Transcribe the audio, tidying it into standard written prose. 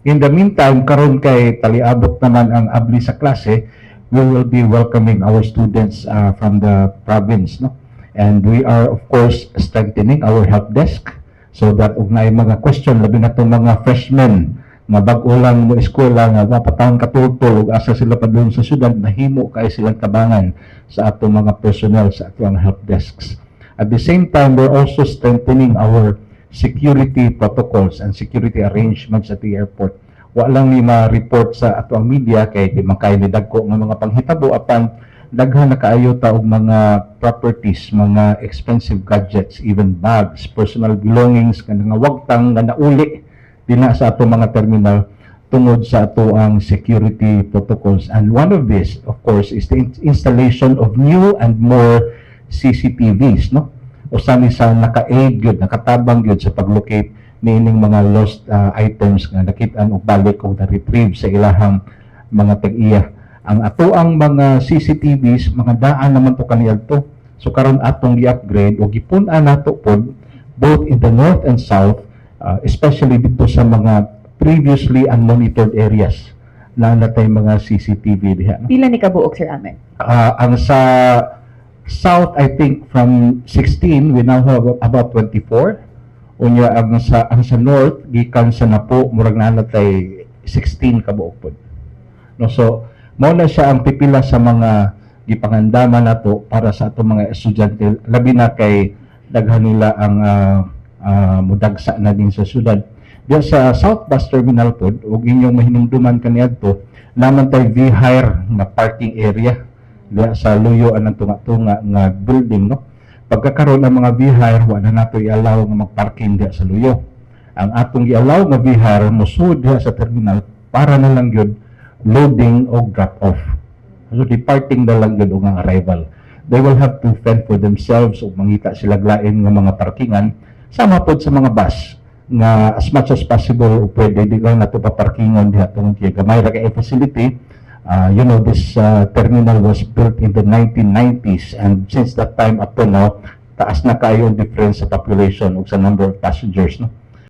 In the meantime, karon kay taliabot naman ang abli sa klase, we will be welcoming our students from the province, no? And we are, of course, strengthening our help desk so that ug naay mga question, labi na tong mga freshmen nga bag-o lang mo eskwela nga mapatawon katultol ug asa sila padulong sa syudad, nahimo kay silang tabangan sa atong mga personnel sa atong help desks. At the same time, we're also strengthening our security protocols and security arrangements at the airport. Wa lang ni ma-report sa atoang media kay di man kay ni dagko nga mga panghitabo, apan daghan na kaayo ta og mga properties, mga expensive gadgets, even bags, personal belongings nga wagtang nga nauli dinha sa atong mga terminal tungod sa atoang security protocols. And one of this, of course, is the installation of new and more CCTVs, no? Usa ni sa naka-aid gyud, nakatabang gyud sa pag-locate niining mga lost items nga nakit-an og balik o na-retrieve sa ilahang mga tag-iya. Ang atoang mga CCTVs, mga daan naman to kaniadto. So karon atong gi-upgrade o gipun-an nato pod both in the north and south, especially dito sa mga previously unmonitored areas na natay mga CCTV diha, no? Pila ni kabuok, Sir Ahmed? Ang sa south, I think from 16, we now have about 24. Unya ang sa north, gikan sa Napo, murag naa na tay 16 kabuok pod. No, so mao na siya ang pipila sa mga gipangandaman nato para sa atong mga estudyante, labi na kay daghan nila ang mudagsa na din sa syudad. Diya sa South Bus Terminal pod, ug inyong mahinumduman kaniadto, naman tay V-Hire nga parking area diya sa luyo anang tunga-tunga nga building, no? Pagkakaroon ng mga V-Hire, wa na nato i-allow nga magparking diya sa luyo. Ang atong i-allow nga V-Hire mosud diha sa terminal para na lang gyud loading o drop off. So departing na lang gyud og ang arrival. They will have to fend for themselves ug mangita sila lain nga mga parkingan, sama pod sa mga bus nga as much as possible pwede di lang nato paparkingon diha tungod kay gamay ra kay facility. This terminal was built in the 1990s, and since that time up to now, taas na kayo ang difference sa population ug sa number of passengers, no?